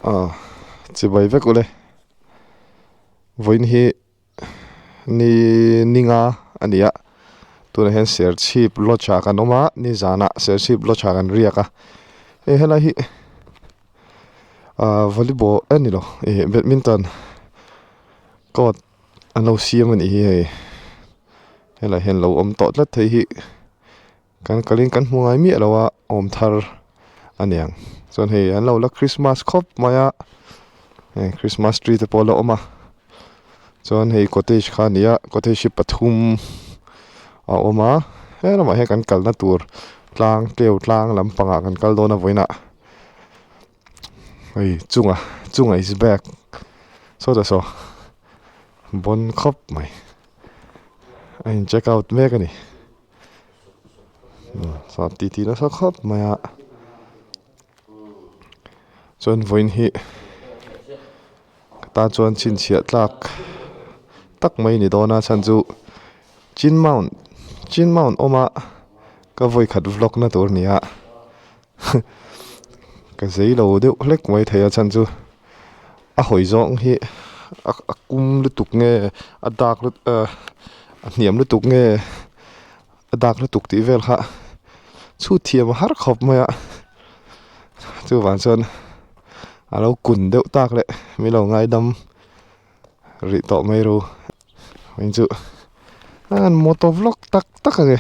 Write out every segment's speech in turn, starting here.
Ah chibai vek ule vawiin hi ni ninga a ni a tunah hian serchhip lodge ah kan awm a nizanah serchhip lodge ah kan riak a hei helai hi ah volleyball eh ni lo ih badminton court an lo siam a nih hi hei helaiah hian lo awm tawh tlat thei hi. Kan kalin kan hmu ngai miah lo a awm thar a niang chuan hei an lo la christmas khawp mai a hei christmas tree te pawh a la awm a chuan hei cottage kha a ni a cottage hi pathum a awm a he lamah hian kan kalna tur tlang tleu tlang lampangah kan kal dawn a vawiinah hei chungah chungah is back sawtah saw bawn khawp mai a in check out mek a ni. Sap titi nasa khawp mai a chuan vawiin hi ka tan chuan chhinchhiah tlak tak mai a ni dawn a chhan chu chin mount chin mount awm a ka vawi khat vlog na tur a ni a ka zei lo deuh hlek mai thei a chhan chu a hawi zawng hi a kum lutuk nge a dak ah a hniam lutuk nge a dak lutuk tih vel kha chhut thiam a har khawp mai a chuvang chuan a lo kun deuh tak leh min lo ngaidam rih tawh mai ru heng chu an motor vlog tak tak ang e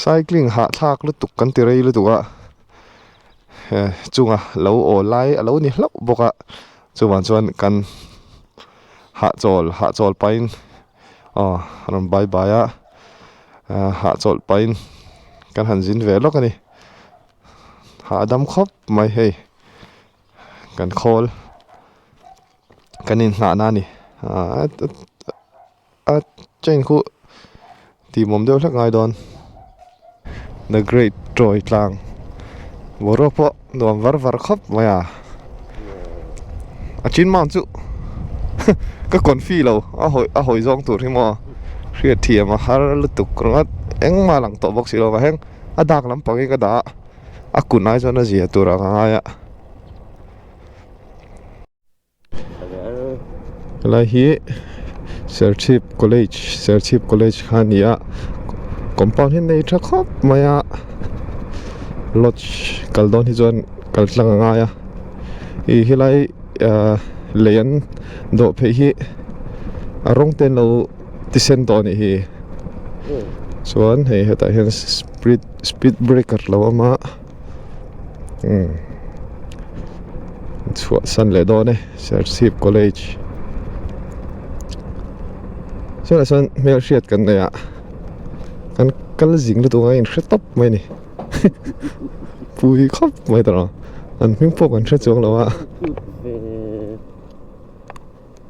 cycling hahthlak lutuk kan ti rei lutuk a chunga lo aw lai a lo ni hlauh bawk a chuvang chuan kan hahchawl hahchawl pahin aw a rawn bye bye a hahchawlh pahin kan han zin ve lawk a ni hahdam khawp mai hei kan khawl kan inhnahna a ni a chain khu tihmawm deuh hlek ngai dawn the great troy tlang boruak pawh nuam var var khawp mai a a chin mount chu ka confi lo a hawi a hawi zawng tur hi maw hriat thiam a har lutuk ringawt engmah lang tawh bawk si lo vang a dak lampang hi ka dah a a kun ai chuan a zia tur ang a ngai a. Helai hi Serchhip college Serchhip college kha a ni a compound hi a nei tha khawp mai a lodge kal dawn hi chuan kal tlang a ngai a ih helai ah lei an dawh phei hi a rawng te an lo ti sen tawh a nih hi chuan hei hetah hian speed speed breaker lo awm a. Umm chhuah san leh dawn e Serchhip college chuan sawn hmel hriat kan nei a kan kal zing lutuk a in hre tawp mai a ni pui khawp mai tawh ang an hming pawh kan hre chuang lo a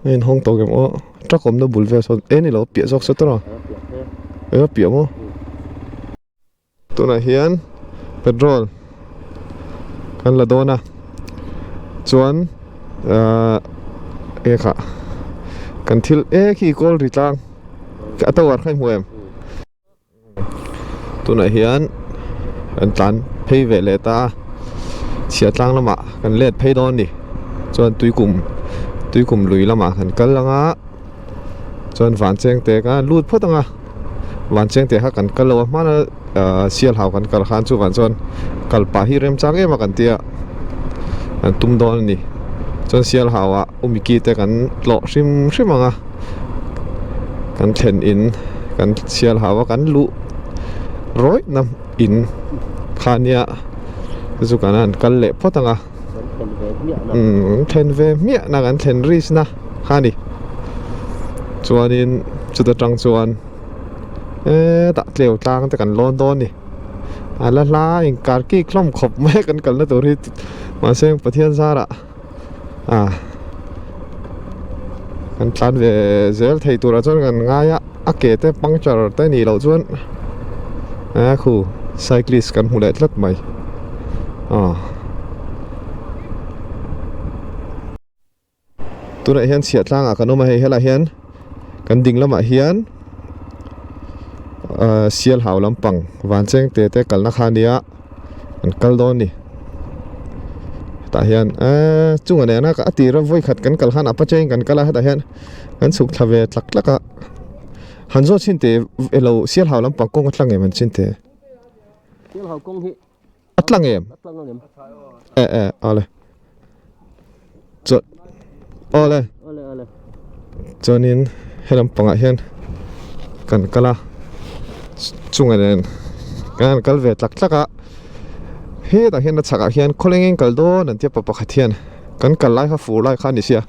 a in hawng tawh em aw truck awmna bul vel sawn e ni lo piah zawk saw tawh ang e piah maw. Tunah hian petrol kan la dawn a chuan ahh eng kha kan thil e khi kawl ri tlang a tower kha i hmu em tunah hian kan tlan phei ve leh ta a chhiah tlang lamah kan let phei dawn a ni chuan tuikum tuikum lui lamah kan kal ang a chuan van cheng te kha lut phawt ang a. Van cheng teh kha kan kal lo a hmana ahh sial hau kan kal khan chuvang chuan kal pah hi remchang em a kan tia kan tum dawn a ni chuan sial hau ah umiki te kan tlawh hrim hrim ang a kan thlen in kan sial hau a kan luh rawih na in kha nia chu kan han kal leh phawt ang a umm thlen ve hmiah na kan thlen risk na kha a ni chuanin chuta tang chuan hetah tleu tlang te kan lawn dawn a ni a la hla a inkar kik hlawm khawp mai a kan kalna tur hi mahse Pathian zarah ah kan tlan ve zel thei turah chuan kan ngai a a ke te puncture te nih loh chuan a khu cyclist kan hmu leh tlat mai. Aw. Tunah hian chhiah tlangah kan awm a hei helaiah hian kan ding lamah hian ahh sial hau lampang van cheng te te kalna kha a nia an kal dawn a ni hetah hian eee chungah nena a tira vawi khat kan kal khan a pacheng kan kal a hetah hian kan chhuk thla ve tlak tlak a han zawt chhin teh elo sial hau lampang kawng a tlang em an chhin teh. A tlang em? E e awle. Chuan awle. Chuanin helam pangah hian kan kal a chungah nen kan han kal ve tlak tlak a hetah hian a chhakah hian khawlengin kal dawn an tia pa pakhat hian kan kal lai kha fur lai kha a ni sia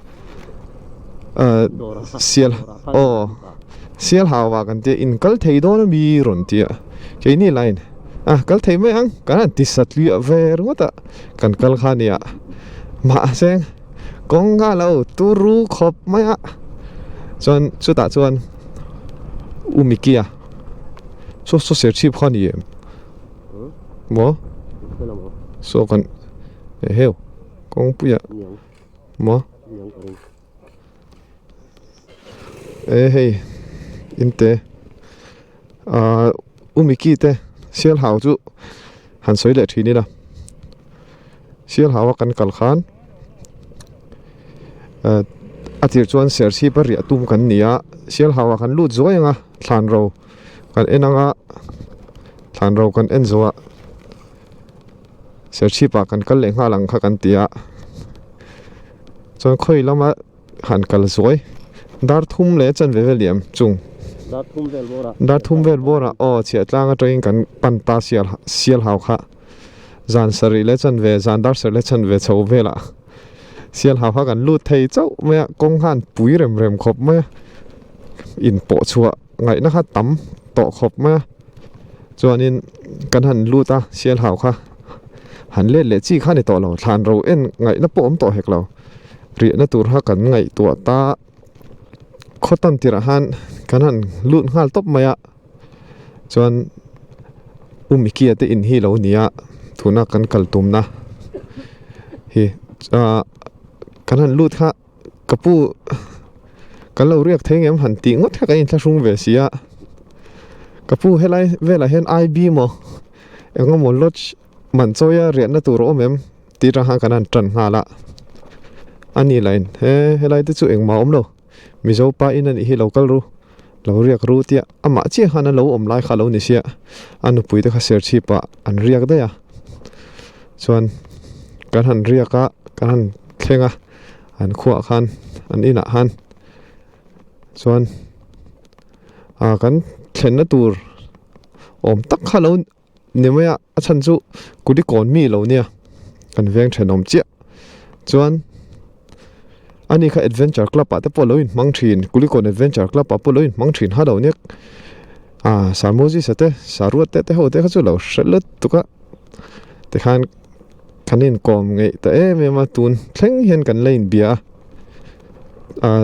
ah sial aw sial hau ah kan tia in kal thei dawn ami rawn tia keini line. A kal thei mai ang kan han ti satliah ve ringawt a kan kal kha a nia mahse kawng kha a lo turu khawp mai a chuan chutah chuan u Mickey-a saw saw serchhip kha a ni em maw saw kan eheu kawngpuiah maw. E hei in te ahh u Mickey te sial hau chu han sawi leh thin ila sial hau a kan kal khan ah a tir chuan serchhip a riah tum kan ni a sial hau ah kan lut zuai ang a thlan ro kan en ang a thlan ro kan en zawh ah serchhip ah kan kal leh nghal ang kha kan ti a chuan khawi lama han kal zuai dar thum leh chanve vel liam chung dar thum vel bawr ah dar thum vel bawr ah aw chhiah tlang atangin kan pan ta sial sial hau kha zan sarih leh chanve zan dar sarih leh chanve chho velah sial hau kha kan lut thei chauh mai a kawng khan pui rem rem khawp mai a in pawh chhuah ngaihna kha tam tawh khawp mai a chuanin kan han lut a sial hau kha han let leh chi kha a ni tawh lo thlan ro en ngaihna pawh awm tawh hek lo. Riahna tur kha kan ngaihtuah ta khaw tan tirah khan kan han lut nghal tawp mai a chuan u Mickey-a te in hi lo ni a tuna kan kal tumna hi ah kan han lut kha ka pu kan lo riak thei ngem han tih ngawt kha kan inthlahrung ve si a ka pu helai velah hian I_B maw engemaw lodge man chawia riahna tur a awm em tih atang khan kan han tan nghal a a ni lah in he helai te chu engmah a awm lo mizo pa in a nih hi lo kal ru lo riak ru tia amah chiah khan a lo awm lai kha a lo ni sia a nupui te kha serchhip ah an riak daih a chuan kan han riak a kan han thleng a an khuaah khan an inah khan chuan ah kan thlenna tur awm tak kha lo. Ni mai a a chhan chu kudi kawn mi lo nia kan veng thenawm chiah chuan ani kha adventure club ah te pawh lo in hmang thin kulikawn adventure club ah pawh lo in hmang thin ha lo nia ah sarmozis a te saruat te te ho te kha chu lo hre lutuk a tikhan kan inkawm ngeih ta em em a tun thleng hian kan la inbia a ah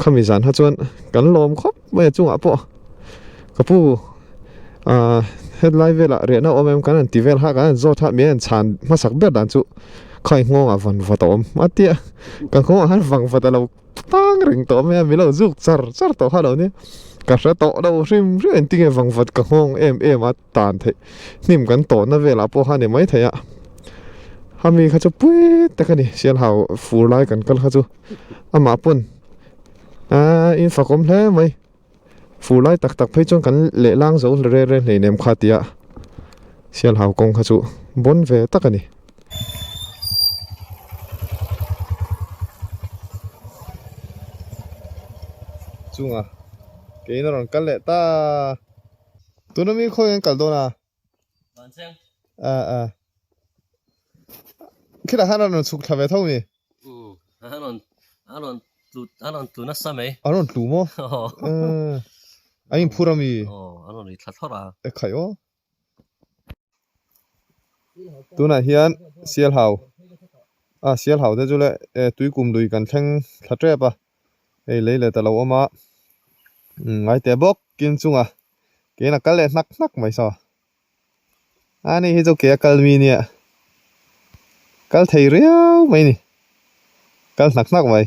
khami zan kha chuan kan lawm khawp mai a chungah pawh ka pu. Ahh hetlai velah riahna awm em kan han ti vel kha kan han zawt a mi an chhan hmasak ber dan chu khawi nghawngah van vat a awm a tia ka nghawngah khan vang vat a lo tang reng tawh mai a mi lo zuk char char tawh kha lo nia ka hre tawh lo hrim hrim engtin nge vang vat ka nghawng em em a tan theih hnim kan tawhna velah pawh kha a ni maithei a hami kha chu pui tak a ni sialhau fur lai kan kal kha chu amah pawn ahh in fakawm hle mai. Fur lai tak tak phei chuan kan lehlang zo re re hlei nem kha tia Sialhau kawng kha chu bawn ve tak a ni. Chunga keiin a rawn kal leh ta. Tuna mi khawi an kal dawn a? Vancheng. A a. Khilah khan a rawn chhuk thla ve tho mi? Um, a rawn a rawn tlu a rawn tlu nasa mai. A rawn tlu maw? Aw. A inphur a mi? Aw, a rawn ri thla thlawrh a. E khaih aw. Tunah hian Sialhau a Sialhau te chu le e tuikum lui kan thleng thla tep a hei lei let a lo awm a ngai teh bawk kin chunga kein a kal leh hnak hnak mai saw. A ni hi chu ke a kal mi nia. Kal thei riau mai ni. Kal hnak hnak mai.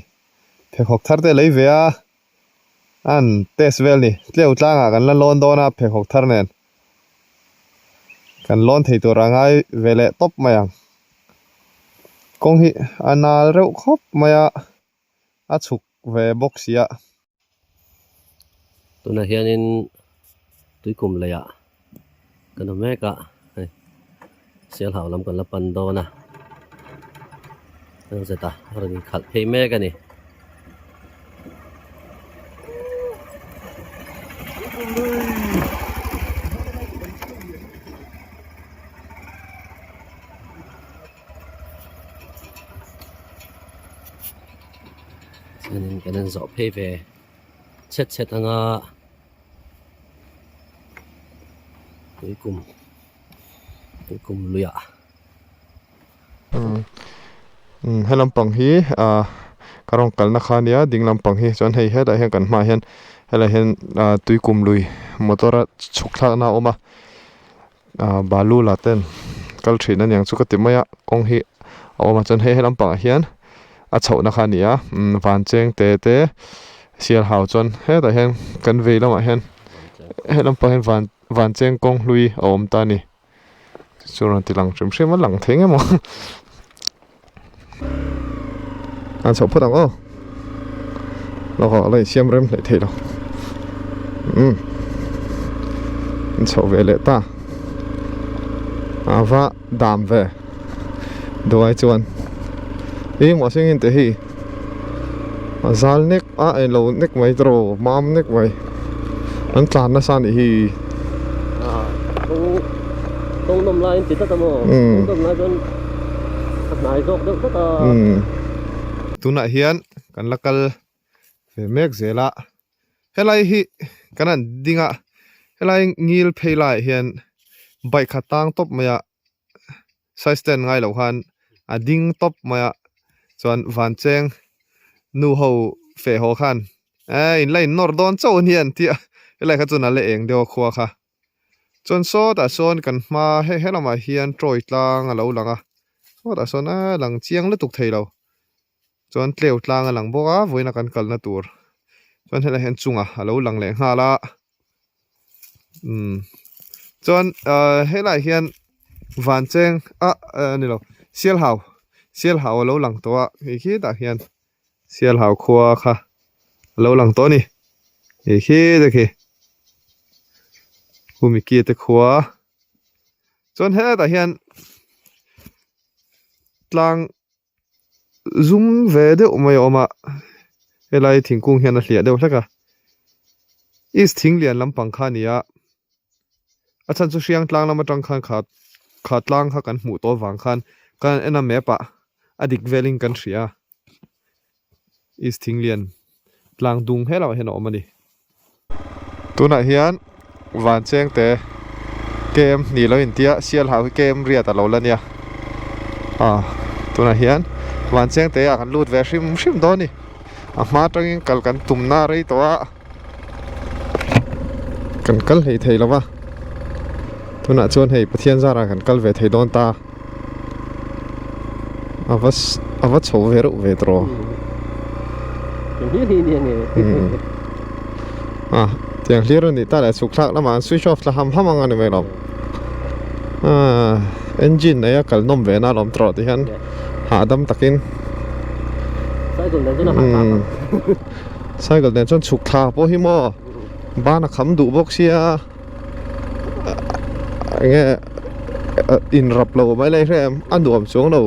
Pheikhawk thar te lei ve a, an test vel ni. Tleu tlangah kan la lawn dawn a pheikhawk thar nen. Kan lawn thei tur a ngai ve leh tawp mai ang. Kawng hi a nal reuh khawp mai a, a chhuk ve bawk si a. Tunah hianin tuikum leiah kan awm mek a hei sialhau lam kan la pan dawn a heng zeta a rawn inkhalh phei mek a ni. Chuanin kan han zawh phei ve chhet chhet anga tuikum tuikum luiah. Umm he lampang hi ah ka rawn kalna kha ania ding lampang hi chuan hei hetah hian kan hmaah hian helaiah hian ah tuikum lui motor a chhuk thlakna a awm a. Ah balu la ten kal thin a niang chu ka ti mai a kawng hi a awm a chuan hei he lampangah hian a chhohna kha a ni a umm van cheng te te sial hau chuan hetah hian kan vei lamah hian he lampang hian van van cheng kawng hlui a awm ta a ni chu rawn ti lang hrim hrim a lang thei ngemaw an chhoh phawt ang aw lawk ah la insiam rem hleih theih lo umm an chhoh ve leh ta a va dam ve duai chuan ih mahse engin teh hi a zal nek a englo nek mai tawh mam nek mai an tlan nasa anih hi. Tunah hian kan la kal ve mek zel a, helai hi kan han ding a, helai ngil phei laiah hian bike kha tang tawp mai a, side stand ngai loh khan a ding tawp mai a, chuan van cheng nu ho feh haw khan eh in la in nawr dawn chauh a nia an ti a, helai kha chuan a la eng deuh a khua kha. Chuan sawtah sawn kan hma he he lamah hian tawi tlang a lo lang a, sawtah sawn a lang chiang lutuk thei lo, chuan tleu tlang a lang bawk a vawiina kan kalna tur chuan helaiah hian chungah a lo lang leh nghal a, umm chuan ahh helaiah hian van cheng ah a ni lo sialhau sialhau a lo lang tawh a hei khitah hian. Sialhau khua kha a lo lang tawh a ni hei khi te khi Humiki te khua chuan hetah hian tlang zum ve deuh mai a awm a helai thingkung hian a hliah deuh hlek a east thing lian lampang kha a ni a a chhan chu hriang tlang lam atang khan kha kha tlang kha kan hmuh tawh avang khan kan en a map ah a dik velin kan hria East Thinglian tlang dung he lamah hian a awm a ni. Tunah hian van cheng te kem ni lo intia sial hau hi kem riat a lo la nia ah tunah hian van cheng te ah kan lut ve hrim hrim dawn a ni a hma atangin kal kan tumna rei tawh a. Kan kal hlei thei lo va, tunah chuan hei Pathian zarah kan kal ve thei dawn ta, a va a va chho ve reuh ve tawh a tiang hlir a nih ta leh chhuk thlak lamah an switch off thla ham ham ang a ni mai lo ah engine nei a kal nawm ve na lawm tawh ti hian hahdam takin umm. Cycle nen chuan chhuk thla pawh hi maw ban a kham duh bawk sia enge in rap lo mai lai hrem a nuam chuang lo.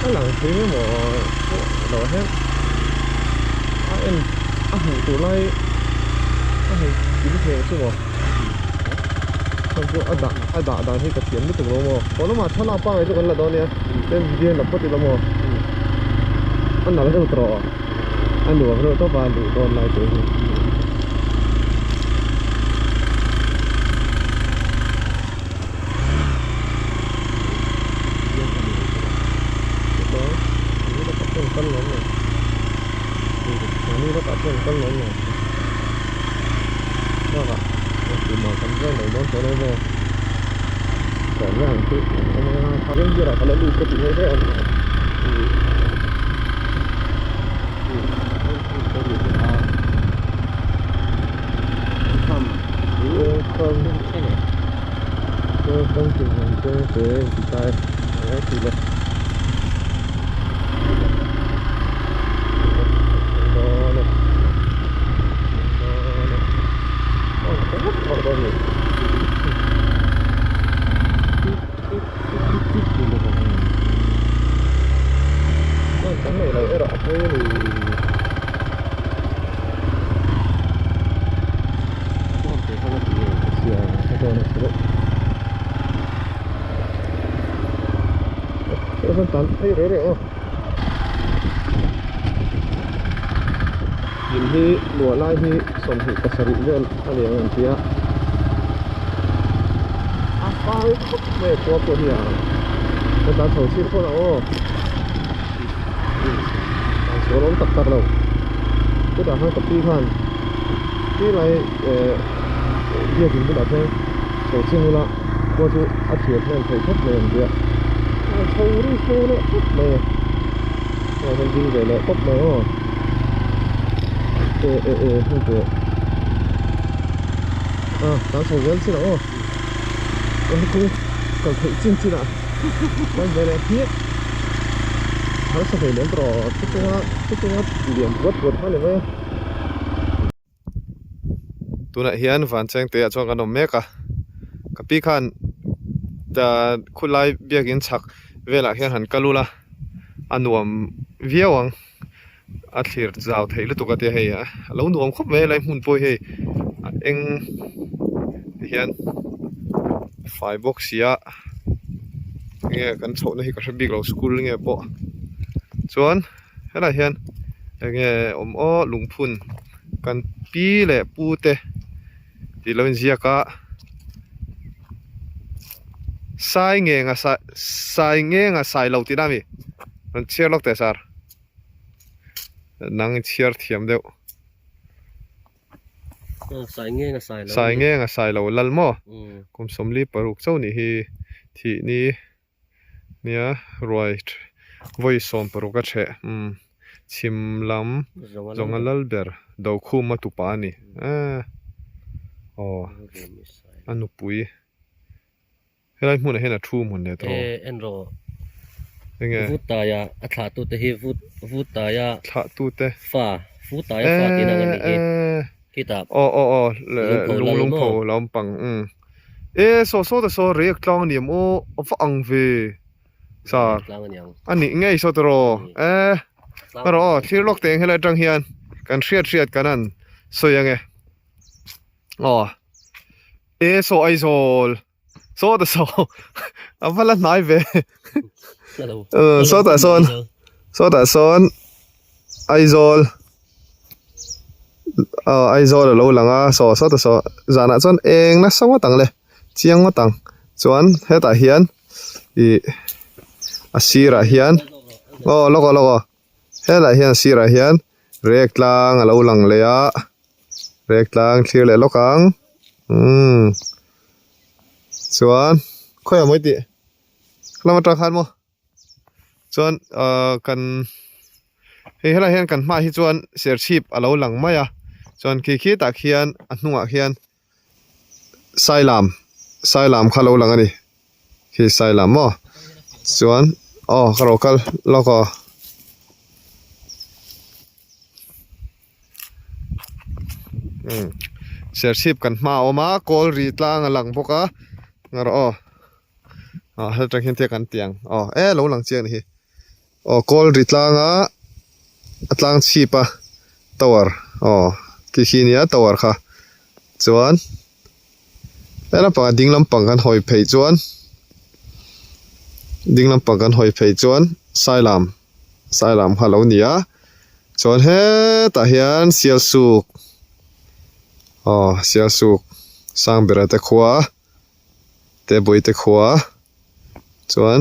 A lang thei mai maw lo hian a en a hmuh tur lai a hei kim thei ang chu maw. Heng pawh a dah a dah dan hi ka thiam lutuk lo maw haw lamah thlalak pangai chu kan la dawn nia tlem video in la phawt ila maw a nalh deuh tawh a nuam reuh tawp a duh dawn lai tur hi. lawkah chuan kal nuam lo bakah engkumah kan vel lo dawn tawh lo maw tawhna ang chu an awm anga veng biarah ka la lut ka ti ngei hle a ni In hi luah lai hi 27 vel a ni ang an ti a a fai khawp mai a khua pawh hi a ka tan chho chhir phawt ang aw tan chhuah awm tak tak lo chutah khan ka pi khan ti lai eh biakin bulah chuan chho ching ula khua chu a thlir hnem thei khawp mai an ti a a chho ri chho leh khawp mai a hei kan ding ve leh khawp mai aw e e e hei teh a tan chho zel chin ang aw kan kawng kal theih chin chin ah kan ve leh hmiah harsa hlei lem tawh chutianga chutianga lian puat puat kha a ni mai a. Tunah hian van cheng te ah chuan kan awm mek a ka pi khan khulai biakin chhak velah hian han kal ula a nuam viau ang a thlir zau theih lutuk a tia hei a lo nuam khawp mai a helai hmun pawh hi hei a eng ti hian fai bawk si a enge kan chhohna hi ka hre bik lo school nge pawh chuan. Helaiah hian enge awm aw lungphun kan pi leh pu te tih lo inziak a sai ngeng a sai sai ngeng a sai lo tihna a mi rawn chhiar lawk teh sir nang i chhiar thiam deuh. Sai ngeng a sai lo sai ngeng a sai lo lal maw kum 46 chauh nih hi thih ni. Nia ruai vawi 16 a ṭheh umm chhim lam zawnga lal ber Dokhuma tupa a ni eh aw a nupui helai hmunah hian a thu hmun leh tawh e en rawh enge Vutaia a thlahtute hi vut Vutaia thlahtute fa Vutaia fa tih ang a nih hi khitah aw aw aw lung lungpho lampang umm. E saw saw te saw rek tlang a ni em aw a va ang ve sir a nih ngei saw tiraw e erawh aw thlir lawk teh ang helai atang hian kan hriat hriat kan han sawi ang e aw e saw Aizawl saw te saw a va la hnai ve sawtah sawn sawtah sawn Aizawl aw Aizawl a lo lang a saw sawt a saw zanah chuan eng nasa ngawt ang le chiang ngawt ang chuan hetah hian ih a sirah hian aw lawk aw lawk aw helaiah hian a sirah hian rek tlang a lo lang leh a rek tlang thlir leh lawk ang umm chuan khawiah mawi tih lam atang khan maw. Chuan ahh kan hei helaiah hian kan hmaah hi chuan serchhip a lo lang mai a chuan khi khitah khian a hnungah khian sailam sailam kha a lo lang a ni khi sailam maw chuan aw ka rawh kal lawk aw. Serchhip kan hma a awm a kawl ri tlang a lang bawk a ngarawh aw. Ah hel tang hian thil kan ti ang aw e lo lang chiang a ni hi aw kawl ri tlang a a tlang chhip a tower aw khi khi nia tower kha chuan he lampang ding lampang kan hawi phei chuan ding lampang kan hawi phei chuan sailam sailam kha a lo ni a chuan hetah hian sialsuk aw sialsuk sangbera te khua. Tebawite khua chuan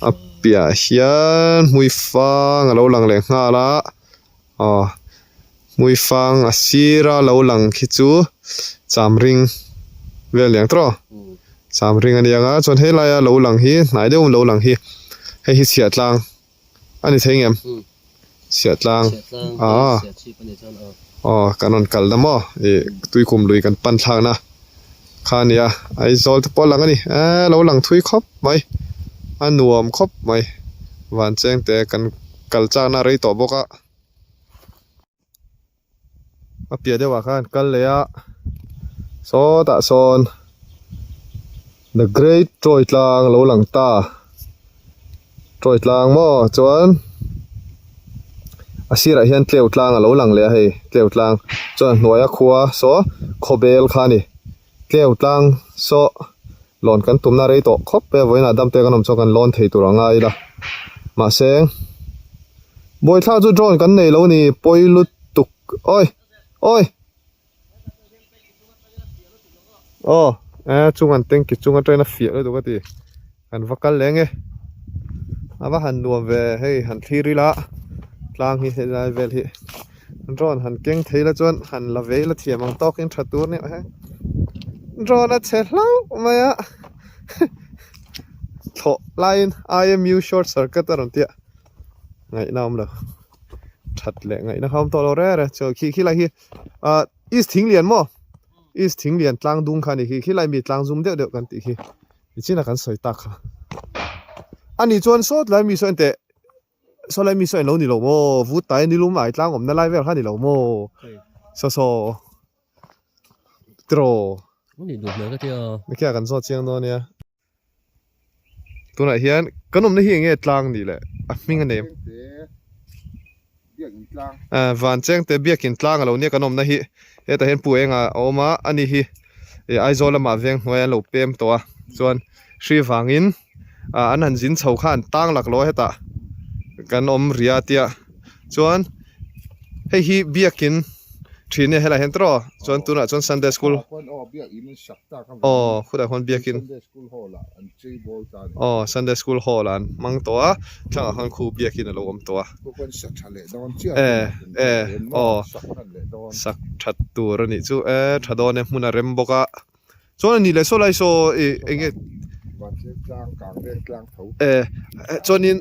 a piah hian hmui fang a lo lang leh nghal a aw. Hmuifang a sira lo lang khi chu chamring vel niang tawh chamring a nia chuan helaia lo lang hi hnai deuh lo lang hi hei hi chhiah tlang a ni thei ngem chhiah tlang ah aw kan rawn kal na maw ih tuikum lui kan pan thlak na kha a nia Aizawl te pawh a lang a ni eee lo lang thui khawp mai a nuam khawp mai van cheng te kan kal chak na rei tawh bawk a. A piah deuhah khan kal leh a sawtah sawn the great Troy tlang lo lang ta Troy tlang maw chuan a sirah hian tleu tlang a lo lang leh a hei tleu tlang chuan a hnuaia khua saw khawbel kha a ni tleu tlang saw lawn kan tumna rei tawh khawp e vawiinah dam te kan awm chuan kan lawn thei tur ang a ila mahse buaithlak chu drone kan nei lo a ni pawi lutuk awi awi aw e chung an tanki chung atangin a fiah lutuk a ti kan va kal leng e a va han nuam ve hei han thlir ila tlang hi helai vel hi drone han keng thei la chuan han la vei la thiam ang tawkin tha tur nia he drone a chhe hlauh mai a thlawh laiin I_M_U short circuit a rawn tia ngaihna a awm lo that leh ngaihna kha a awm tawh lo reng reng chuan khi khilai hi ah east thinglian maw east thinglian tlang dung kha a ni khi khilai mi tlang zum deuh deuh kan tih khi nichin a kan sawi tak kha a nih chuan sawt lai mi saw enteh. Saw lai mi saw eng lo ni lo maw vut tai nilum ai tlang awmna lai vel kha ni lo maw saw saw tiraw nikhiah kan zawt chiang dawn nia tunah hian kan awmna hi eng nge tlang nih le a hming a nei em van cheng te biakin tlang a lo nia kan awmna hi hetah hian pu enga a awm a ani hi Aizawl lamah veng hnuai an lo pem tawh a chuan hri vangin. ah an han zin chho kha an tang laklawh a hetah kan awm ria tia chuan hei hi biakin thin a helaiah hian tawh chuan tunah chuan sunday school aw khutah khuan biakin aw sunday school hall ah an hmang tawh a thlangah khuan khu biakin alo awm tawh a e e aw sak that tur anih chu e tha dawn e hmun a rem bawk a. Chuan a nih leh saw lai saw ih eng nge e chuanin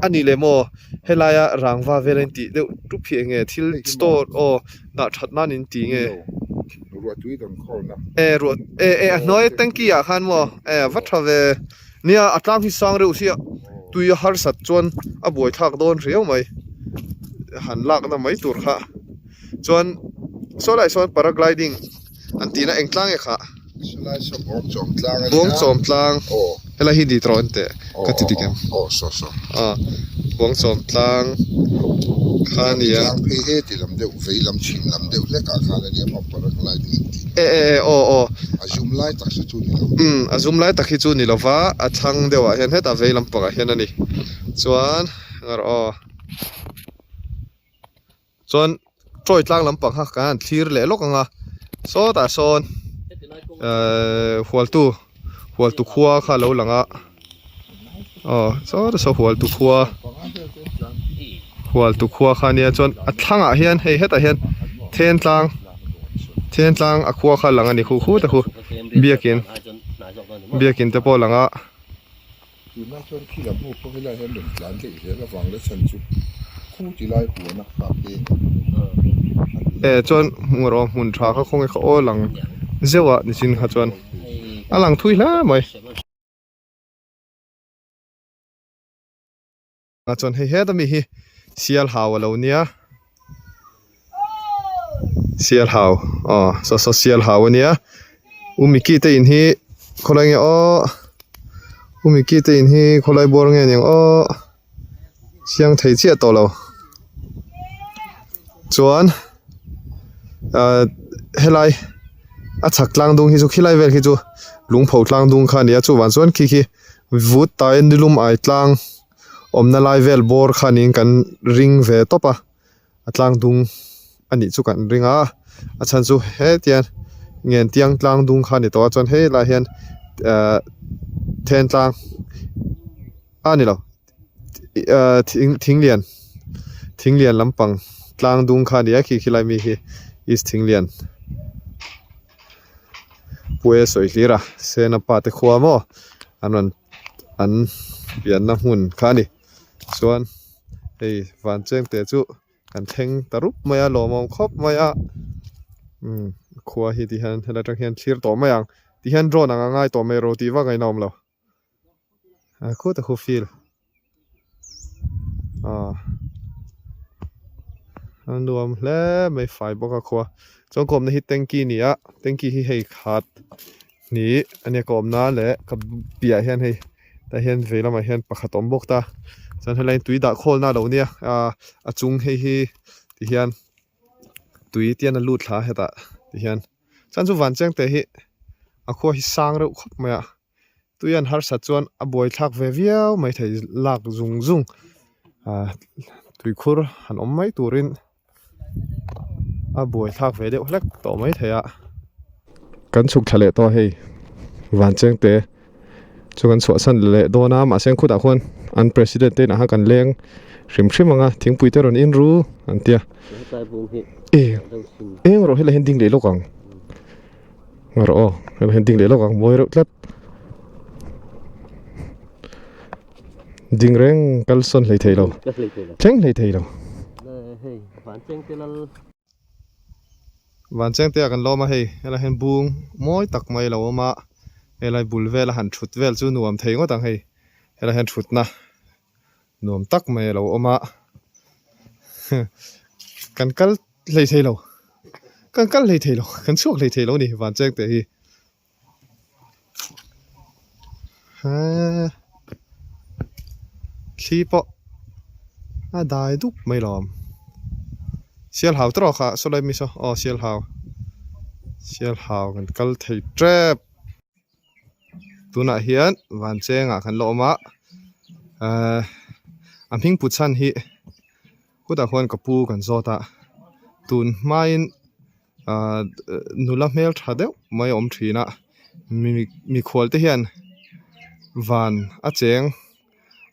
a nih leh maw helaia rangva vel a intih deuh tup hi eng nge thil store aw dah that nan in tih nge e ruah e e a hnuai tanky ah khan maw e a va tha ve nia a tlang hi sang reuh sia tui a harsat chuan a buaithlak dawn riau mai han lakna mai tur kha chuan saw lai sawn paragliding. An tihna eng tlang nge kha? Helai saw Buangchawm tlang a nia. Buangchawm tlang. Aw. Helai hi nih tawh an teh. Aw Ka ti dik em? Aw saw saw. Aw Buangchawm tlang kha a nia. Tlang phei he ti lam deuh vei lam chhim lam deuh hlek ah khan a nia maw paragliding an tih. E e e aw aw. A zum lai tak hi chu ni lo. Umm a zum lai tak hi chu ni lova a thlang deuh ah hian hetah vei lampang ah hian a ni. Chuan ngarawh aw. Chuan Troy tlang lampang kha kan han thlir leh lawk ang a sawtah sawn ehh hualtu hualtu khua kha a lo lang a aw sawtah sawn hualtu khua hualtu khua kha a nia chuan a thlangah hian hei hetah hian then tlang then tlang a khua kha a lang a ni khu khu te khu biakin biakin te pawh a lang a. Tunah chuan khi lam hnu pawh helaiah hian rawn tlan theih zel avang leh chhan chu khu ti lai huan a kha peng a ni. E chuan hmuh erawh hmun tha kha khawnge kha aw lang zeuh a nichin kha chuan a lang thui hle mai. A chuan hei heta mi hi sial hau a lo nia sial hau aw saw saw sial hau a nia u Mickey te in hi khawlai nge aw u Mickey te in hi khawlai bawr nge niang aw chiang thei chiah tawh lo chuan ah helai a chhak tlang dung hi chu khilai vel khi chu lungpho tlang dung kha a ni a chuvang chuan khi khi. Vut tai nilum ai tlang awmna lai vel bawr khanin kan ring ve tawp a a tlang dung a nih chu kan ring a a chhan chu hetiang ngen tiang tlang dung kha a ni tawh a chuan hei lai hian ahh then tlang a ni lo ahh thing thing lian thing lian lampang. tlang dung kha a ni a khi khilai mi hi East Thinglian Puia sawi hlir a Sena pa te khua maw an rawn an pianna hmun kha a ni chuan hei van cheng te chu kan thleng ta rup mai a lawmawm khawp mai a umm khua hi ti hian helai atang hian thlir tawh mai ang ti hian drone ang a ngai tawh mai ro tih vak a inawm lo a khut a khu feel ah a nuam hle mai fai bawk a khua chuan kawmna hi tanky a ni a tanky hi hei khat hnih a nia ka awmna leh ka piah hian hei tah hian vei lamah hian pakhat a awm bawk ta chuan helai tui dah khawlna a lo nia ah a chung hei hi ti hian tui te hian a lut thla a hetah ti hian chuan chu van cheng te hi a khua hi sang reuh khawp mai a tui an harsat chuan a buai thlak ve viau mai thei lak zung zung ah tuikhur han awm mai turin. A buai thlak ve deuh hlek tawh mai thei a. Kan chhuk thla leh tawh a hei van cheng te chu kan chhuah san leh dawn a mahse an khutah khuan an president te inah khan kan leng hrim hrim ang a thingpui te rawn in ru an tia e eng erawh helai hian ding leh lawk ang erawh aw helai hian ding leh lawk ang mawi reuh tlat Ding reng kal sawn hlei thei lo. Thleng hlei thei lo. Van cheng te ah kan lawm a hei helai hian bung mawi tak mai a lo awm a helai bul vel a han thut vel chu nuam thei ngawt ang hei helai hian thutna nuam tak mai a lo awm a kan kal hlei thei lo kan kal hlei thei lo kan chhuak hlei thei lo a ni van cheng te hi. Hee thli pawh a dai dup mai lawm sial hau tawk ah saw lai mi saw aw sial hau sial hau kan kal thei tep tunah hian van chengah kan la awm a ehh a hming put chhan hi khutah khuan ka pu kan zawt a tun hmain. Ahh nula hmel tha deuh mai a awm thin a mi mikhual te hian van a cheng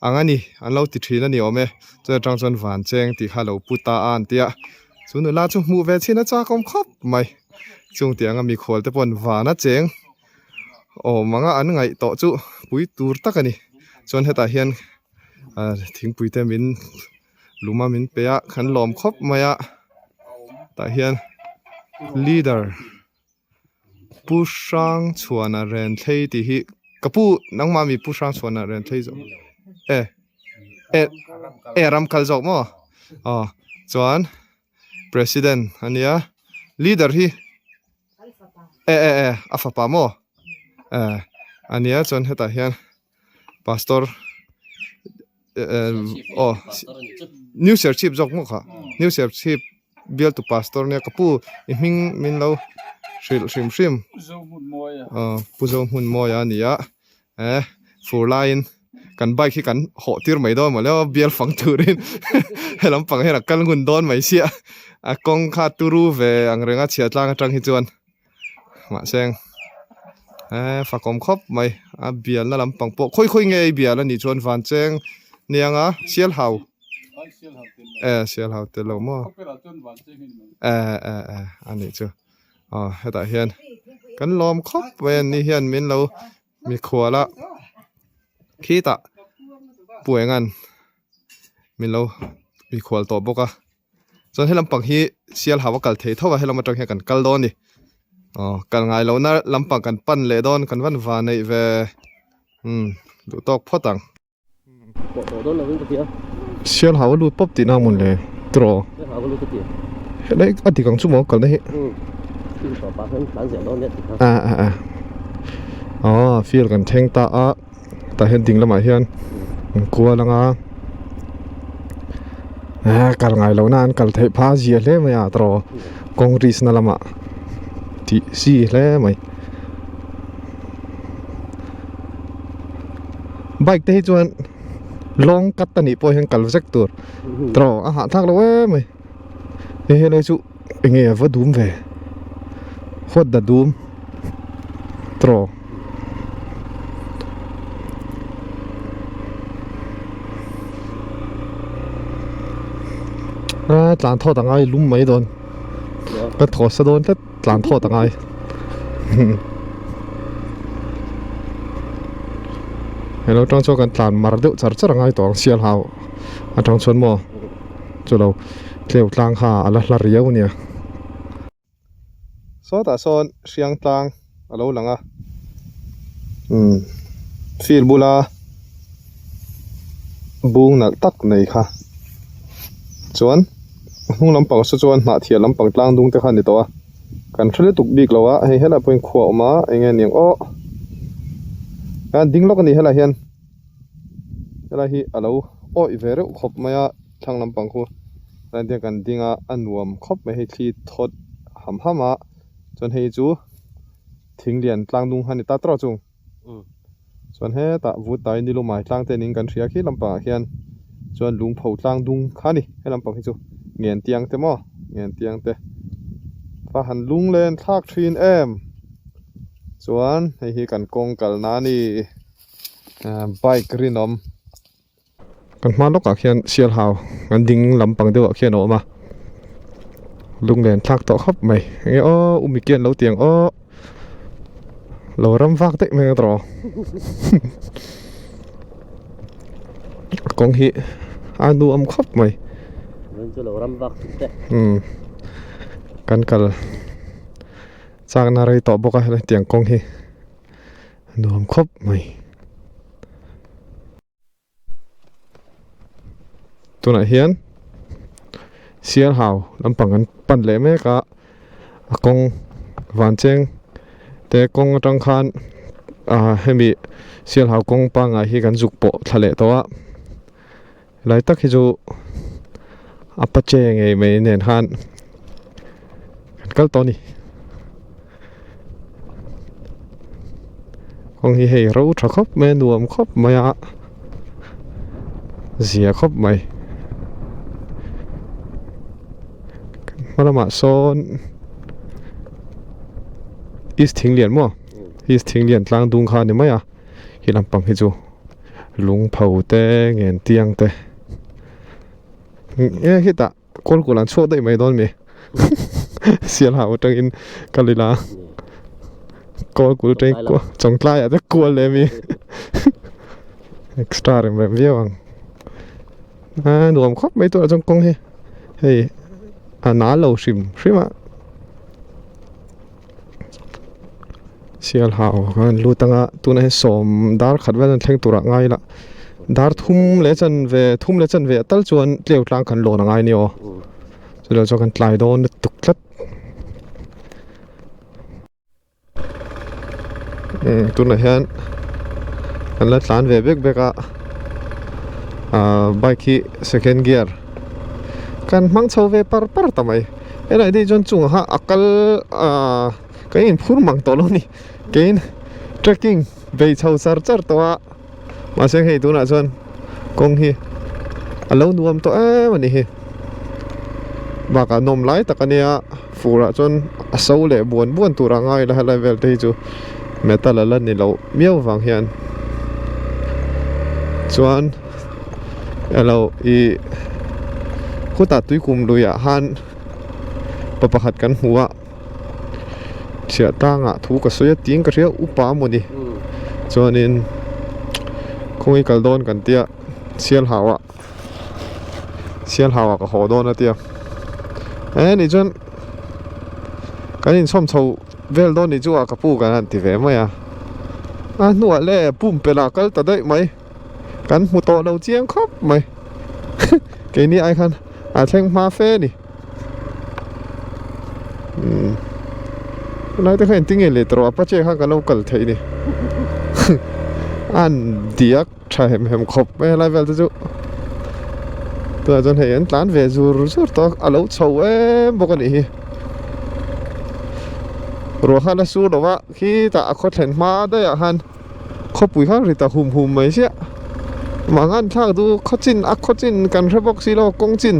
ang a ni an lo ti thin a ni awm e chuan atang chuan van cheng tih kha a lo pu ta a an tia chu nula chu hmuh ve chhin a chak awm khawp mai chung tih anga mikhual te pawhin van a cheng awm anga an ngaih tawh chu pui tur tak a ni chuan hetah hian ahh thingpui te min. Luma min pe a kan lawm khawp mai a tah hian leader pu hrang chhuana ren thlei tih hi ka pu nangmah mi pu hrang chhuana ren thlei zawk e e e ram kal zawk maw aw chuan president a nia leader hi e e e a fapa maw e a nia chuan hetah hian. Pastor aw new serchhip zawk maw kha new serchhip bial tu pastor nia ka pu i hming min lo hrilh hrim hrim aw pu zohmun mawi a ni a eh fur laiin kan bike hi kan hawh tir mai dawn maw le aw bial fang turin he lampang hian a kal ngun dawn mai sia a kawng kha turu ve ang reng a chhia tlang atang hi chuan. Mahse eh fakawm khawp mai a bialna lampang pawh khawi khawi nge i bial a nih chuan van cheng niang a sial hau eh sial hau tel lo maw eh eh eh a nih chu aw hetah hian kan lawm khawp mai a ni hian min lo mikhual a khitah puengan min lo mikhual tawh bawk a. Chuan he lampang hi sial hau a kal thei tho a helam atang hian kan kal dawn a ni aw kal ngai lohna lampang kan pan leh dawn kan van van neih ve umm duh tawk phawt ang. Sial hau a lut pawp tihna a mawn le tiraw helai a dik ang chu maw kalna hi a a a aw field kan thleng ta a. Tah hian ding lamah hian an kual ang a eh kal ngai lohna an kal theih phah zia hle mai a tawh kawng risk na lamah tih si hle mai bike te hi chuan long cut a nih pawh hian kal vek tur tawh a hahthlak lo em mai hei helai chu eng nge a va dum ve huat da dum tawh. A tlan thawt a ngai lum mai dawn ka thaw sa dawn tlat tlan thawt a ngai helo tang chuan kan tlan mar deuh char char a ngai tawh ang sial hau atang chuan maw chulo tleu tlang kha a la hla riau a nia. Sawtah sawn hriang tlang a lo lang a umm field bula bung nalh tak nei kha chuan a hnung lampang saw chuan hnah thiah lampang tlang dung te kha a ni tawh a kan hre lutuk bik lo a hei helai pawhin khua a awm a eng nge niang aw an ding lawk a ni helai hian helai hi a lo awih ve reuh khawp mai a. Thlang lampang khu tlai te kan ding a a nuam khawp mai hei thli thawt ham ham a chuan hei chu thing lian tlang dung kha a ni ta tawk chung chuan hetah vut tai ni lumai tlang te niin kan hria khi lampangah khian chuan lungpho tlang dung kha a ni he lampang hi chu ngen tiang te maw ngen tiang te va han lung len thlak thin em chuan hei hi kan kawng kalna a ni bike rinawm. Kan hma lawkah khian sialhau an ding lampang deuhah khian a awm a lunglen thlak tawh khawp mai enge aw umi kian lo tiang aw lo ram vak daih mai erawh kawng hi a nuam khawp mai umm kan kal chakna rei tawh bawk a hetiang kawng hi nuam khawp mai. Tunah hian Sialhau lampang an pan leh mek a a kawng van cheng te kawng atang khan ah hemi Sialhau kawng pangngai hi kan zuk pawh thla leh tawh a helai tak hi chu a pache ngei mai nen khan kan kal tawh a ni. Kawng hi hei ro tha khawp mai a nuam khawp mai a zia khawp mai hma lamah sawn east thinglian maw east thinglian tlang dung kha a ni mai a he lampang hi chu lungpho te ngen tiang te e hetah. Kawl kul an chhuak daih mai dawn mi sial hau atangin ka lila kawl kul atangin chawng tlaiah te kual leh mi extra rem rem viau ang a nuam khawp mai tur ah chuan kawng hi hei a nal lo hrim hrim a sial hau an lut anga tunah hian sawm dar khat vel an thleng turah ngai ila dar thum leh chanve thum leh chanve ah tal chuan tleu tlang kan lawn angai ania aw chutah chuan kan tlai dawn lutuk tlat umm tunah hian kan la tlan ve bek bek a ahh bike hi second gear kan hmang chho ve par par ta mai. Helai te hi chuan chungah kha a kal ahh ka inphur mang tawh lo a ni keiin trekking bei chho char char tawh a mahse hei tunah chuan kawng hi a lo nuam tawh em a ni hi bakah nawm lai tak a nia fur ah chuan a so leh buan buan tur a ngai la helai vel te hi chu metal a la ni loh miau vang hian chuan elo ih khutah tuikum luiah khan pa pakhat kan hmu a chhiah tlangah thu ka sawi a tiin ka hria upa mawni chuanin khawnge kal dawn kan tia sialhau ah sialhau ah ka haw dawn a tia eh nih chuan kan inchhawm chho vel dawn nih chu ah ka pu kan han ti ve mai a a hnuah le pumpelh ah kal ta daih mai. Kan hmu tawh lo chiang khawp mai keini ai khan a thleng hma fe a ni umm tunlai te khan engtin nge leh tawh apache kha ka lo kal theih ni an diak tha hem hem khawp mai a helai vel te chu tunah chuan hei an tlan ve zur zur tawh a lo chho em bawk a nih hi ruah khan a sur lo a khitah a khaw thlen hma daih ah khan. Khawpui kha ri ta hum hum mai chiah mangan thlak chu khaw chin a khaw chin kan hre bawk si lo kawng chin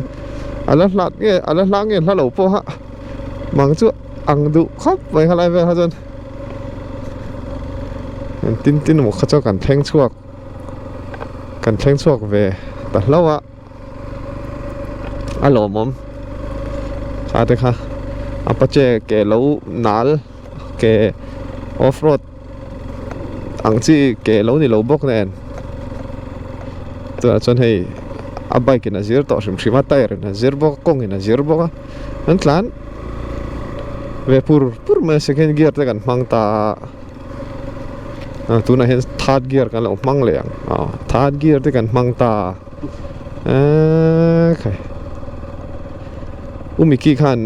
a la hlat nge a la hla nge hla lo pawh a mang chu ang duh khawp mai kha lai vel kha chuan tin tin emaw kha chuan kan thleng chhuak kan thleng chhuak ve ta hlauh a. A lawmawm kha te kha Apache ke lo nal ke off road ang chi ke lo ni lo bawk nen tunah chuan hei a bike in a zir tawh hrim hrim a tyre in a zir bawk a kawng in a zir bawk a an tlan ve pur pur mai a second gear te kan hmang ta a tunah hian third gear kan lo hmang leh ang aw third gear te kan hmang ta eee khai u Mickey khan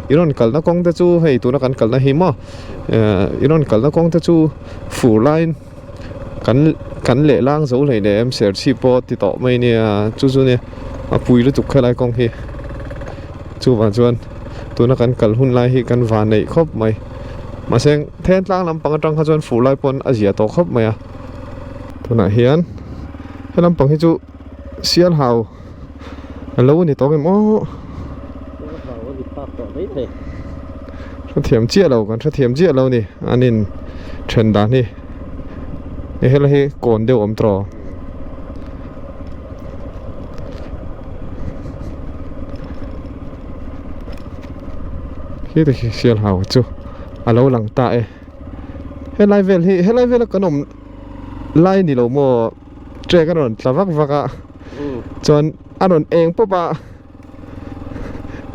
i rawn kalna kawng te chu hei tuna kan kalna hi maw ehh i rawn kalna kawng te chu fur laiin kan kan leh lang zo hlei nem serchhip pawh ti tawh mai nia chu chu nia a pui lutuk khelai kawng hi chuvang chuan tuna kan kal hun lai hi kan van neih khawp mai mahse then tlang lampang atang kha chuan fur lai pawn a zia tawh khawp mai a tunah hian he lampang hi chu sialhau a lo ni tawh em aw hrethiam chiah lo kan hrethiam chiah lo ni an in then dan hi helai hi kawn deuh awm tawh. Khi te khi sial hau chu a lo lang ta e helai vel hi helai vela kan awm lai ni lo maw trek a rawn tla vak vak a chuan a rawn eng pawp a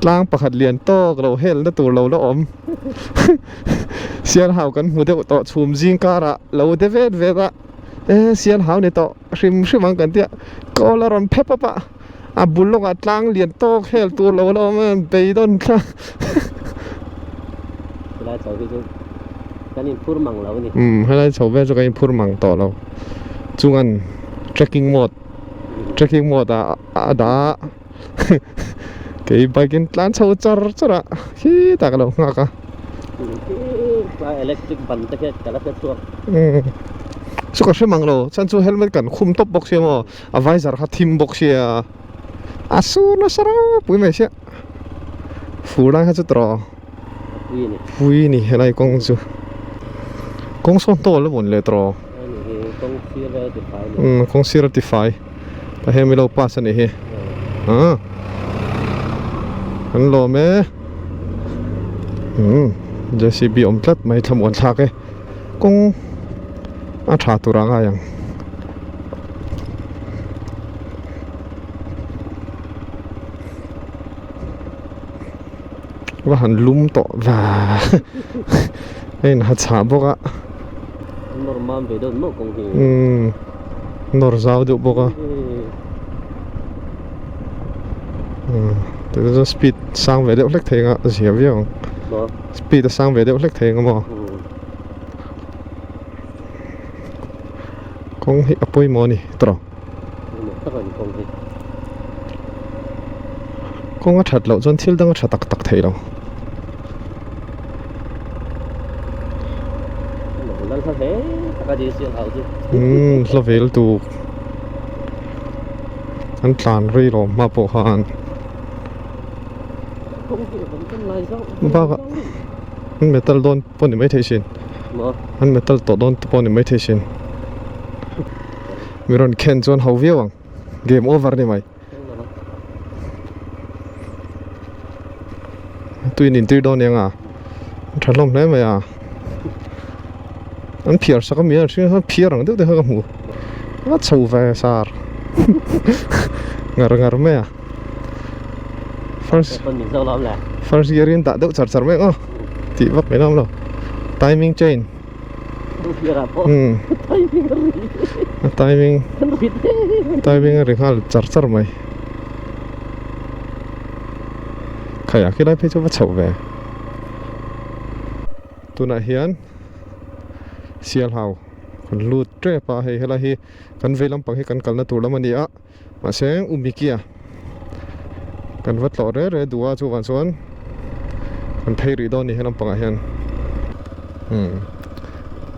tlang pakhat lian tawk lo hel na tur lo la awm sial hau kan hmu deuh tawh chhum zing karah lo de vet vet a e sial hau ni tawh hrim hrim ang kan tia kawl a rawn phe pawp a a bul lawkah tlang lian tawk hel tur lo la awm a beidawn thla Helai chho hi chu kan inphur mang lo a ni. Umm helai chho vel chu kan inphur mang tawh lo chungan trekking mode trekking mode ah a dah a kei bike in tlan chho char char a khitah ka lo nghak a. Electric ban te khian ka la hre chhuak. Umm chu ka hre mang lo chuan chu helmet kan khum tawp bawk sia maw a visor kha thim bawk sia a sur nasa ropui mai sia fur lai kha chu tawh pui ni helai kawng chu kawng sawn tawl a vawn leh tawh umm kawng sir a tifai tah hian milo pass a nih hi ah an lawm e umm J C B awm tlat mai thlamuan thlak e kawng a tha tur a ngai ang. Va han lum tawh va a in ha chhah bawk a nawr mam ve deuh mawh kawng hi umm nawr zau deuh bawk a umm tah chuan speed sang ve deuh hlek thei ang a zia viau ang speed a sang ve deuh hlek thei ang a maw kawng hi a pawimawh a ni tawh. Kawng a that loh chuan thil dang a tha tak tak thei lo. Umm hla vel tuk an tlan rei lo hma pawh khan bakah an metal dawn pawh ni maithei sin an metal tawh dawn te pawh ni maithei sin. Mi rawn khen chuan ho viau ang game over ni mai tuin intir dawn eng a tha hlawm hle mai a an phiar sak ami a hring khan phiar ang deuh te kha ka hmu a chho ve sar ngar ngar mai a first first gear in dah deuh char char mai ang aw tih vak mai lam lo timing chain. A timing timing a ri nghal char char mai khaiah khilai phei chu va chhoh ve tunah hian sialhau kan lut tep a hei helai hi kan vei lampang hi kan kalna tur lam a ni a mahse umikia kan va tlawh reh reh duh a chuvang chuan kan phei rih dawn a ni he lampangah hian umm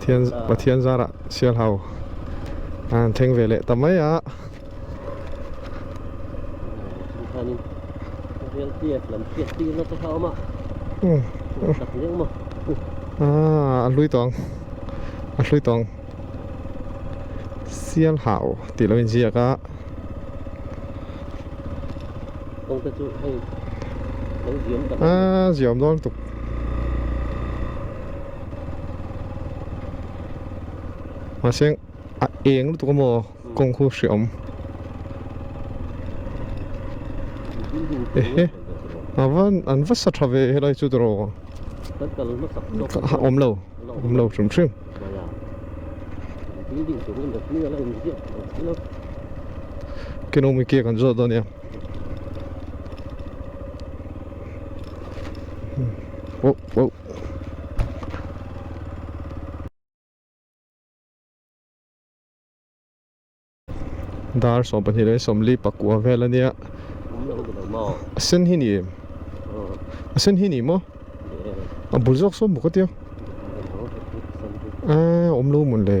Pathian Pathian zarah sialhau a han thleng ve leh ta mai a. A hlui tawh ang a hlui tawh ang sialhau tih lo inziak a. te chu hei lo ziam tak a ziam dawn tuk. Mahse a eng lutuk a maw kawng khu hreawm. Ehe a va an va sa tha ve helai chu tawh awm lo awm lo hrim hrim. Kenomi ke kan zawt dawn nia. Oh oh. Dar 22 leh 40 pakua vel a nia. A sen hi ni em? A sen hi ni maw? A bul zawk sawn bawk a tia. Aaa awm lo mawn le.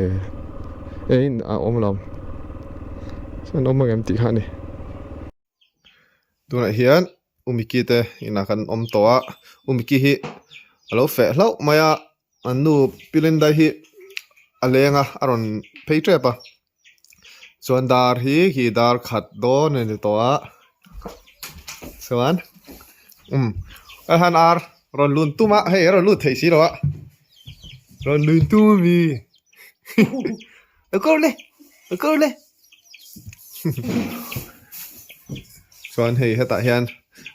E in a awm lo. Chuan awm ang em tih kha a ni. Tunah hian Umiki te inah kan awm tawh a. Umiki hi a lo feh hlauh mai a. An nu Pi Lindai hi a leng a, a rawn phei tep a. Chuan dar hi khi dar khat dawn a ni tawh a. Chuan umm a han ar rawn lun tum a, hei a rawn lut theih si lo a. Rawn lun tum a mi. A kawr le, a kawr le. Chuan hei hetah hian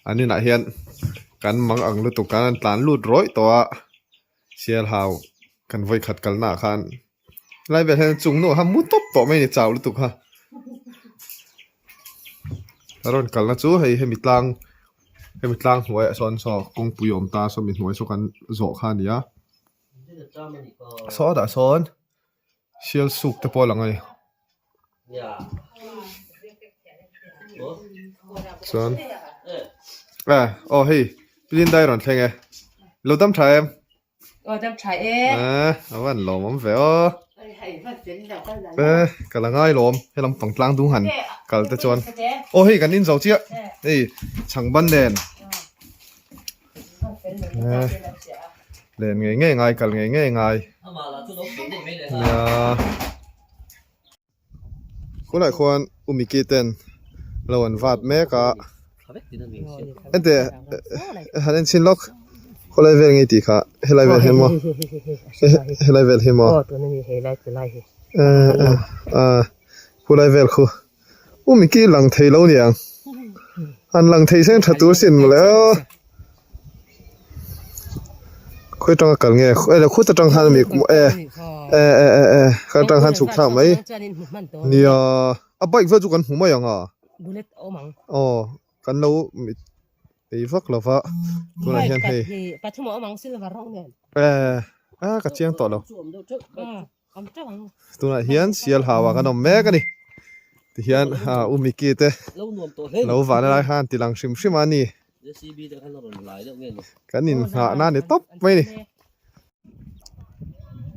an inah hian kan mang ang lutuk khan an tlan lut rawih tawh a sial hau kan vawi khat kalna ah khan helai vel hian chung nu kha mu tawp tawh mai a ni chau lutuk kha a rawn kalna chu hei hemi tlang hemi tlang hnuaiah sawn saw kawngpui a awm ta sawmi hnuai saw kan zawh kha a ni a sawtah sawn. Sial suk te pawh a lang a ni. Chuan eh aw hei Pilindai rawn thleng e. Lo dam tha em? Aw dam tha e. Eh a van lawm awm ve aw. Eh ka la ngai lawm he lam pang tlang dung han kal te chuan. Aw hei kan in zo chiah hei chhangban nen. Eh len ngei ngei ngai kal ngei ngei ngai nia khulai khuan umiki ten lo an vat mek a heti han en chhin lawk khawlai vel ngei tih kha helai vel hi maw helai vel hi maw eh eh khulai vel khu. U Miki lang thei lo niang. An lang thei seng tha tur sin mawle aw. Khawi tanga kal nge e le khut atang khan mi e e e e e kha tang khan chhuk thlak mai. Nia a bike vel chu kan hmu mai ang a. Aw kan lo ei vak lo va tunah hian hei. E a ka chiang tawh lo. Tunah hian sial hau ah kan awm mek a ni. Tihian u Mickey te lo vahna lai khan ti lang hrim hrim a ni. Kan inhnahna a ni tawp mai a ni.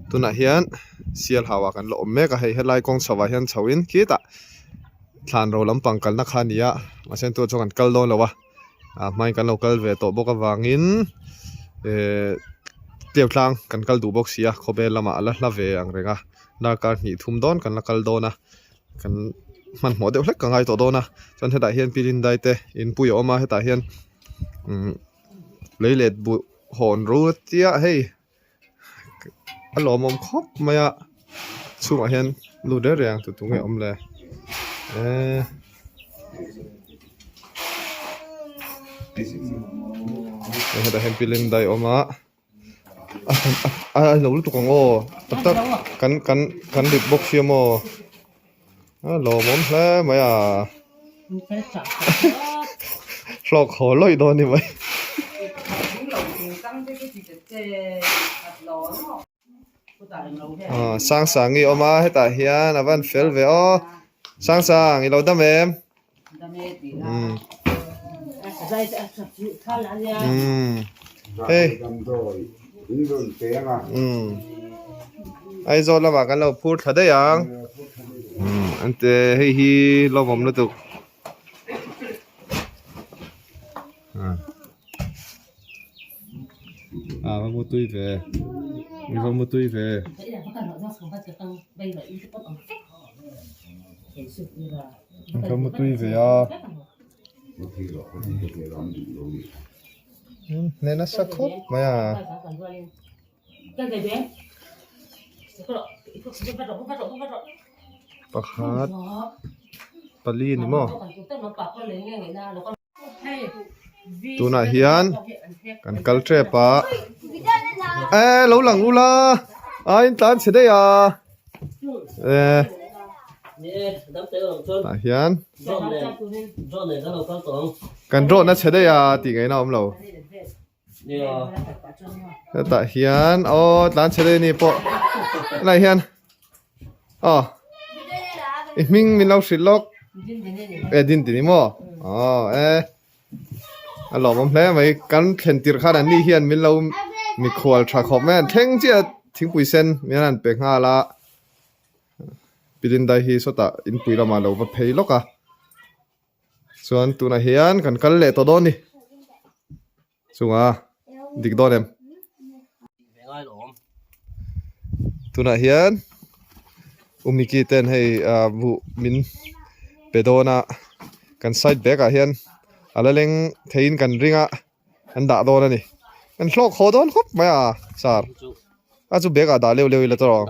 Tunah hian sial hau ah kan la awm mek a, hei helai kawng chho ah hian chho in khitah thlan ro lampang kalna kha a ni a, mahse tunah chuan kan kal dawn lo a. A hmain kan lo kal ve tawh bawk avangin ehh tleu tlang kan kal duh bawk si a khawvel lamah a la hla ve ang reng a darkar hnih thum dawn kan la kal dawn a kan hmanhmawh deuh hlek ka ngai tawh dawn a chuan hetah hian pilindai te inpui a awm a hetah hian umm lei let buh hawn ru chiah hei a lawmawm khawp mai a chhungah hian lut reng reng tu tu nge awm le eee hetah hian pilin dai a awm a a lo lutuk ang aw tak tak kan kan kan rit bawk sia maw a lawmawm hle mai a hlawk haw lawih dawn ni mai. Aw Sangsangi awm a hetah hian a van fel ve aw Sangsang i lo dam em umm umm hei umm Aizawl lamah kan lo phur thla daih ang umm ante hei hi lawmawm lutuk. A va mu tui ve i va mu tui ve. I va mu tui ve a. Hne nasa khawp mai a. Pakhat pali a ni maw? Tunah hian kan kal tep a e lo lang ula a in tlan chhe daih a e tah hian kan rawhna chhe daih a tih ngaihna a awm lo. Hetah hian aw tlan chhe daih a ni pawh helaiah hian aw i hming min lo hrilh lawk e din tih ni maw aw e a lawmawm hle mai kan thlen tirh khan an ni hian min lo mikhual tha khawp mai a an thleng chiah thingpui sen min han pe nghal a Pilindai hi sawtah inpui lamah a lo va phei lawk a. Chuan tunah hian kan kal leh tawh dawn ni. Chunga dik dawn em? Tunah hian Umiki ten hei ah buh min pe dawn a kan side bag ah hian a la leng theiin kan ring a an dah dawn a ni. Kan hlawk haw dawn khawp mai a sir. A chu bag ah dah leuh leuh ila tawh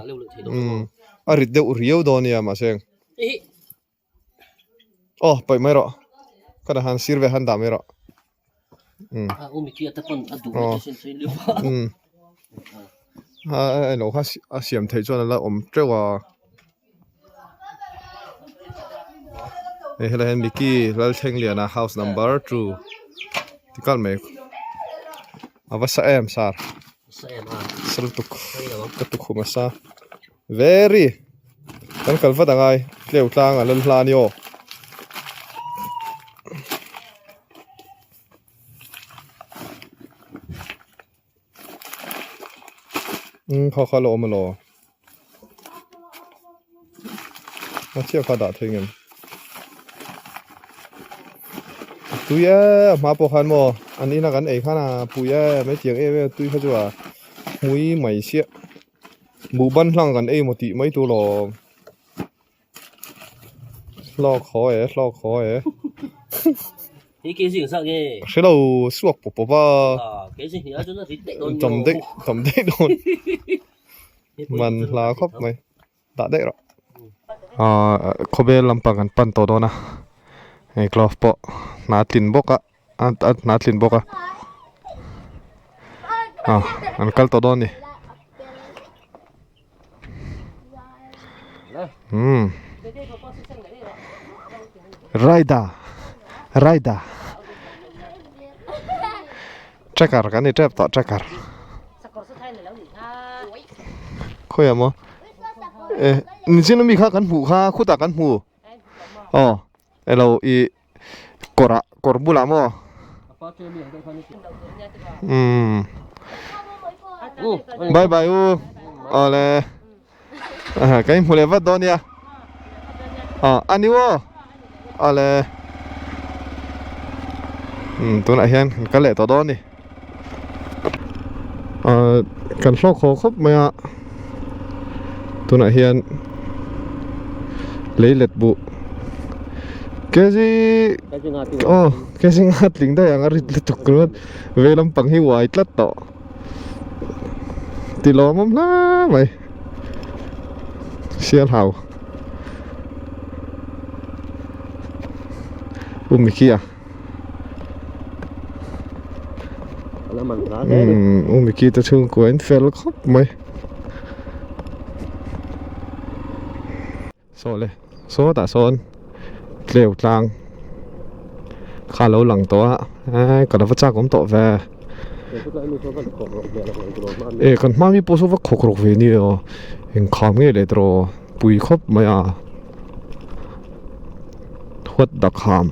umm a rit deuh riau dawn nia mahse. Aw paih mai rawh ka dah han sir ve han dah mai rawh umm aw umm a eng lo kha a siam theih chuan a la awm teuh a hei helai hian Mickey Lalthlengliana house number two tikal mai a va sa em sir sa lutuk ka tukhum a sa. Very! Kan kal vat angai, tleu tlang a lal hla a ni aw. Umm kha kha la awm alaw. A chiah kha dah thei ngem. Tui e a hma pawh khan maw an ina kan ei khan a pui e mai tiang em em a tui kha chu a hmui mai chiah. Buh ban hlang kan ei maw tih mai tur lawm. Hlawk haw e, hlawk haw e. Hre lo suak pawp pawp a. Tam daih, tam daih dawn. Man hla khawp mai. Dah daih rawh. Ahh khawvel lampang kan pan tawh dawn a. Hei glove pawh hna a tlin bawk a. A hna tlin bawk a ah an kal tawh dawn a ni umm raida raida tracker kan ni tep tawh tracker khawiah maw eh nichin ami kha kan hmuh kha khutah kan hmu aw elo ih. Kawr ah kawr bulah maw umm bye bye u awle ka inhmu leh vat dawn nia aw a ni aw awle umm tunah hian kan kal leh tawh dawn a ni ahh kan hlawk haw khawp mai a tunah hian lei let buh kg aw kg nga tling daih ang a rit lutuk ringawt vei lampang hi uai tlat tawh ti lawmawm hle mai sialhau u Mickey-a. Umm u Mickey te chhungkua in fel khawp mai saw le sawtah sawn tleu tlang kha lo lang tawh a eh ka lo va chak awm tawh ve eh kan hma mi pawh saw va khawk rawk ve nia aw engkham nge leh tawh pui khawp mai a huat dak ham.